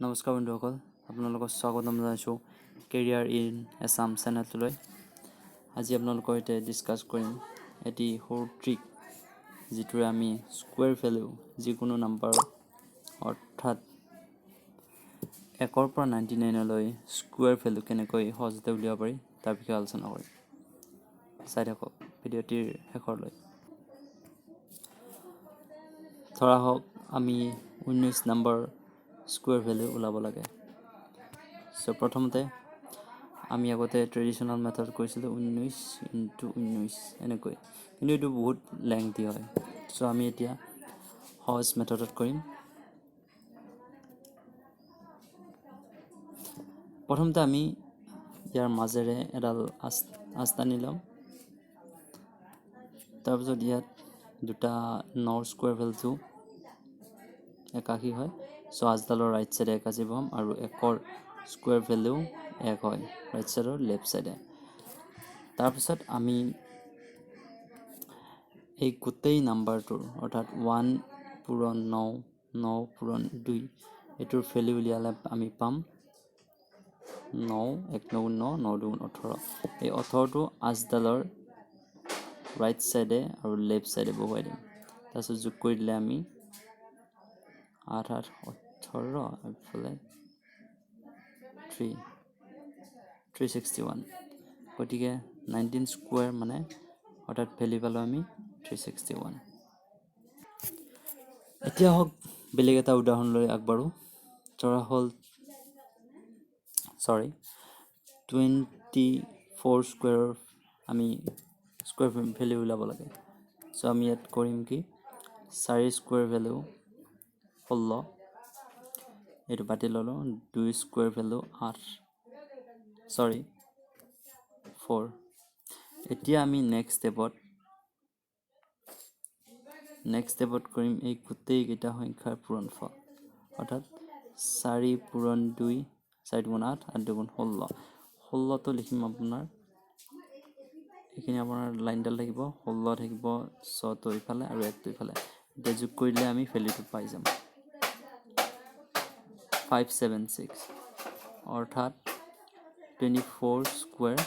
নমস্কাৰ বন্ধুসকল, আপোনালোকক স্বাগতম জনাইছোঁ কেৰিয়াৰ ইন এছাম চেনেলটোলৈ। আজি আপোনালোকৰ সৈতে ডিছকাছ কৰিম এটি সৰু ট্ৰিক, যিটোৰে আমি স্কুৱেৰ ভেলু যিকোনো নাম্বাৰ, অৰ্থাৎ 1ৰ পৰা 99লৈ স্কুৱেৰ ভেলু কেনেকৈ সহজতে উলিয়াব পাৰি, তাৰ বিষয়ে আলোচনা কৰিম। চাই থাকক ভিডিঅ'টিৰ শেষৰলৈ। ধৰা হওক আমি 19 নম্বৰ স্কুৱেৰ ভেলু ওলাব লাগে। চ' প্ৰথমতে আমি আগতে ট্ৰেডিশ্যনেল মেথড কৰিছিলোঁ, 19 ইনটু 19 এনেকৈ, কিন্তু এইটো বহুত লেংথি হয়। চ' আমি এতিয়া সহজ মেথডত কৰিম। প্ৰথমতে আমি ইয়াৰ মাজেৰে এডাল আঁচ আঁচ টানি ল'ম। তাৰপিছত ইয়াত দুটা নৰ স্কুৱেৰ ভেলুটো 81 হয়। চ' আঁচডালৰ ৰাইট চাইডে 81 বহাম আৰু একৰ স্কুৱেৰ ভেলু 1 হয় ৰাইট চাইডৰ লেফ্ট চাইডে। তাৰপিছত আমি এই গোটেই নাম্বাৰটোৰ, অৰ্থাৎ 1 পূৰণ 9, 9 পূৰণ 2, এইটোৰ ভেলু উলিয়ালে আমি পাম 9, 1 9 9, 9 দুগুণ 18। এই 18টো আঁচডালৰ ৰাইট চাইডে আৰু লেফ্ট চাইডে বহুৱাই দিম। তাৰপিছত যোগ কৰি দিলে আমি 8 8 18, এইফালে 3, 361। গতিকে 19 স্কুৱেৰ মানে, অৰ্থাৎ ভেলু পালোঁ আমি 361। এতিয়া হওক বেলেগ এটা উদাহৰণ লৈ আগবাঢ়োঁ। ধৰা হ'ল, চৰি, 24 স্কুৱেৰৰ আমি স্কুৱেৰ ভেলু ওলাব লাগে। চ' আমি ইয়াত কৰিম কি, 4 স্কুৱেৰ ভেলু 16, এইটো পাতি ল'লোঁ। 2 স্কুৱেৰ ভেলু 8, চৰি, 4। এতিয়া আমি নেক্সট ষ্টেপত কৰিম এই গোটেইকেইটা সংখ্যাৰ পূৰণফল, অৰ্থাৎ 4 পূৰণ 2, 4 দুগুণ 8, 8 দুগুণ 16। 16টো লিখিম আপোনাৰ এইখিনি, আপোনাৰ লাইনডাল থাকিব, 16 থাকিব, 6টো ইফালে আৰু 1টো ইফালে। এতিয়া যোগ কৰিলে আমি ভেলুটো পাই যাম 576, অৰ্থাৎ 24 স্কুৱেৰ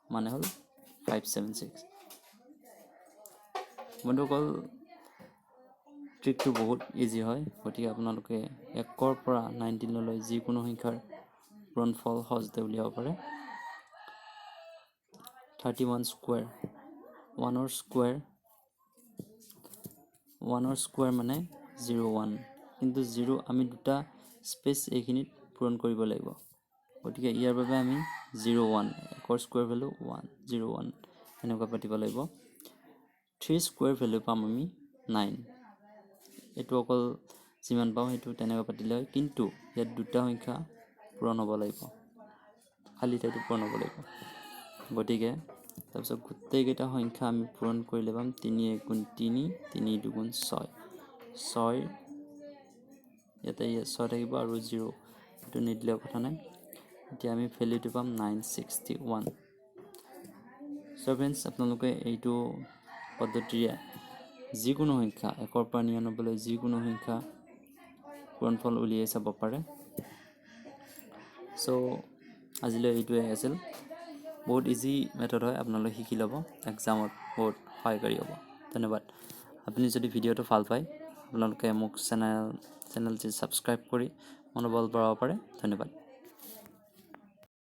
মানে হ'ল 576। বন্ধুসকল, ট্ৰিকটো বহুত ইজি হয়, গতিকে আপোনালোকে 1ৰ পৰা 19লৈ যিকোনো সংখ্যাৰ পূৰণফল সহজতে উলিয়াব পাৰে। 31 স্কুৱেৰ, ওৱানৰ স্কুৱেৰ মানে জিৰ' ওৱান, কিন্তু জিৰ' আমি দুটা স্পেচ এইখিনিত পূৰণ কৰিব লাগিব। গতিকে ইয়াৰ বাবে আমি জিৰ' ওৱান, একৰ square value one, zero' one এনেকুৱা পাতিব লাগিব। থ্ৰী স্কুৱেৰ ভেলু পাম আমি 9। এইটো অকল যিমান পাওঁ সেইটো তেনেকুৱা পাতিলে হয়, কিন্তু ইয়াত দুটা সংখ্যা পূৰণ হ'ব লাগিব, খালী ঠাইটো পূৰণ হ'ব লাগিব। গতিকে তাৰপিছত গোটেইকেইটা সংখ্যা আমি পূৰণ কৰিলে পাম 3 1 গুণ 3, 3 দুগুণ 6, 6 ইয়াতে 6 থাকিব আৰু জিৰ' এইটো নিদিলেও কথা নাই। এতিয়া আমি ভেলুটো পাম 961। চ' ফ্ৰেণ্ডছ, আপোনালোকে এইটো পদ্ধতিৰে যিকোনো সংখ্যা, 1ৰ পৰা 99লৈ যিকোনো সংখ্যা পূৰণফল উলিয়াই চাব পাৰে। চ' আজিলৈ এইটোৱে আছিল। বহুত ইজি মেথড হয়, আপোনালোকে শিকি ল'ব, এক্সামত বহুত সহায়কাৰী হ'ব। ধন্যবাদ। আপুনি যদি ভিডিঅ'টো ভাল পায়, আপোনালোকে মোক চেনেলটি ছাবস্ক্ৰাইব কৰি মনোবল বঢ়াব পাৰে। ধন্যবাদ।